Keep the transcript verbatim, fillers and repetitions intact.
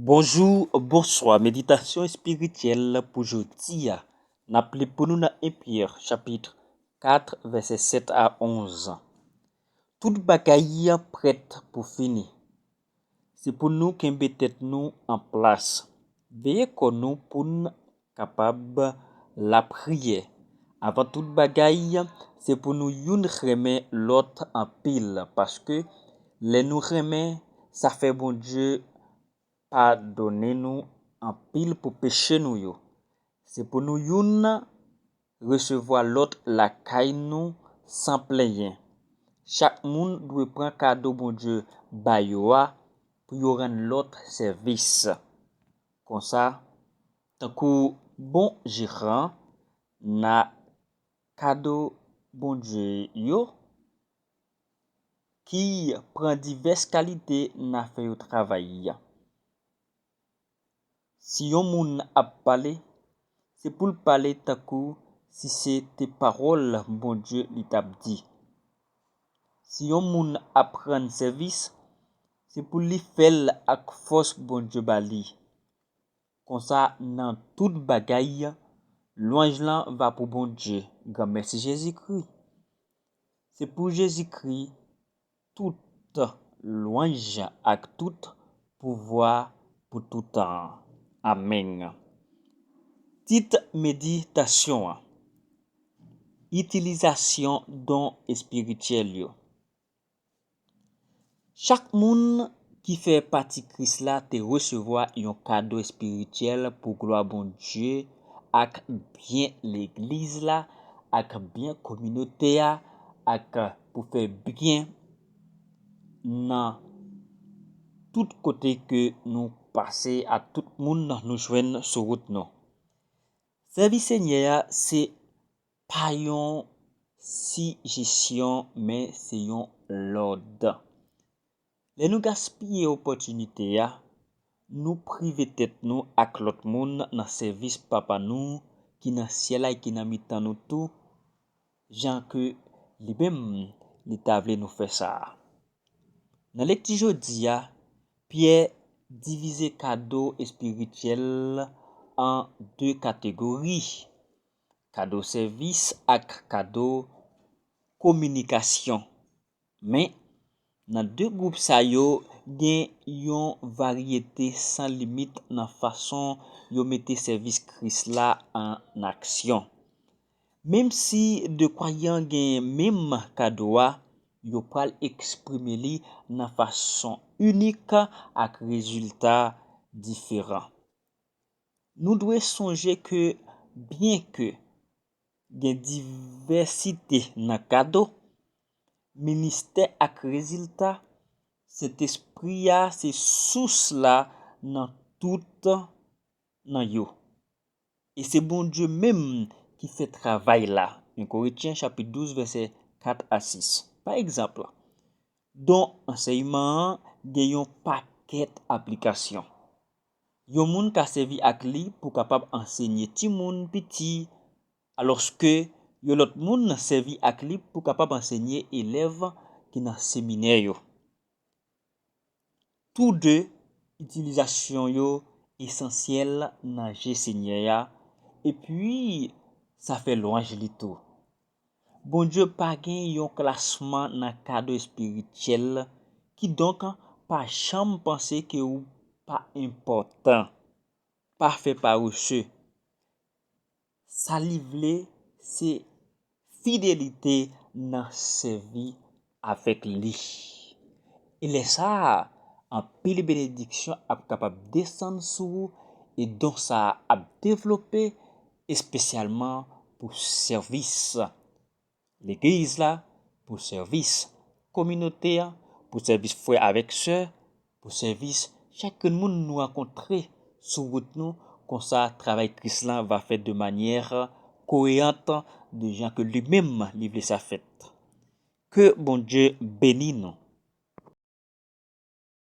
Bonjou, bonswa. Meditasyon espirityèl pou jodi a. N ap li pou nou nan en Pyè, chapit kat, vèsè sèt a onz. Tout bagay prèt pou fini. Se pou nou kenbe tèt nou an plas. Veye kò nou pou n kapab lapriyè. Avan tout bagay, se pou nou youn renmen lòt anpil, paske lè nou renmen, sa fè Bondye padone nou anpil pou peche nou yo. Se pou nou youn resevwa lòt lakay nou san plenyen. Chak moun dwe pran kado Bondye ba yo a pou yo rann lòt sèvis. Konsa, tankou bon jeran, n a kado Bondye yo ki pran divès kalite n a fè yo travay. Si yon moun ap pale, se pou l pale tankou si se te pawòl Bondye li t ap di. Si yon moun ap rann sèvis, se pou li fè l ak fòs Bondye ba li. Konsa, nan tout bagay, lwanj lan va pou Bondye. Granmèsi Jezikri. Se pou Jezikri tout lwanj ak tout pouvwa pou toutan. Amèn. Tit meditasyon an: Itilizasyon don espirityèl yo. Chak moun ki fè pati Kris la te resevwa yon kado espirityèl pou glwa Bondye ak byen legliz la, ak byen kominote a, ak pou fè byen nan tout kote ke nou pase, ak tout moun nou jwenn sou wout nou. Sèvi Senyè a se pa yon sijesyon, men se yon lòd. Lè nou gaspiye opòtinite a, nou prive tèt nou ak lòt moun nan sèvis Papa nou ki nan syèl la e ki nan mitan nou tou, jan ke li menm li ta vle nou fè sa a. Nan lekti jodi a, Pyè divize kado espirityèl an de kategori: kado sèvis ak kado kominikasyon. Men, nan de gwoup sa yo, gen yon varyete san limit nan fason yo mete sèvis Kris la an aksyon. Menm si de kwayan gen menm kado a, yo pral eksprime li nan fason inik ak rezilta diferan. Nou dwe sonje ke, byenke gen divèsite nan kado, ministè ak rezilta Sentespri a se sous la nan tout nan yo. E se Bondye menm ki fè travay la. En Korentyen chapit douz, vèsè kat a sis. Pa egzanp, don ansèyman an gen yon pakèt aplikasyon. Yon moun ka sèvi ak li pou kapab ansenye timoun piti, alòske yon lòt moun sèvi ak li pou kapab ansenye elèv ki nan seminè yo. Tou de itilizasyon yo esansyèl nan je Senyè a, epi sa fè lwanj li tou. Bondye pa gen yon klasman nan kado espirityèl, kidonk pa janm panse ke ou pa enpòtan. Pa fè parese. Sa li vle, se fidelite nan sèvi avèk li. E lè sa a, anpil benediksyon ap kapab desann sou ou, e don sa a ap devlope, espesyalman pou sèvis legliz la, pou sèvis kominote a, pou sèvis frè avèk sè, pou sèvis chak moun nou rankontre sou wout nou. Konsa, travay Kris la va fèt de manyè koeran, de jan ke li menm li vle sa fèt. Ke Bondye beni nou.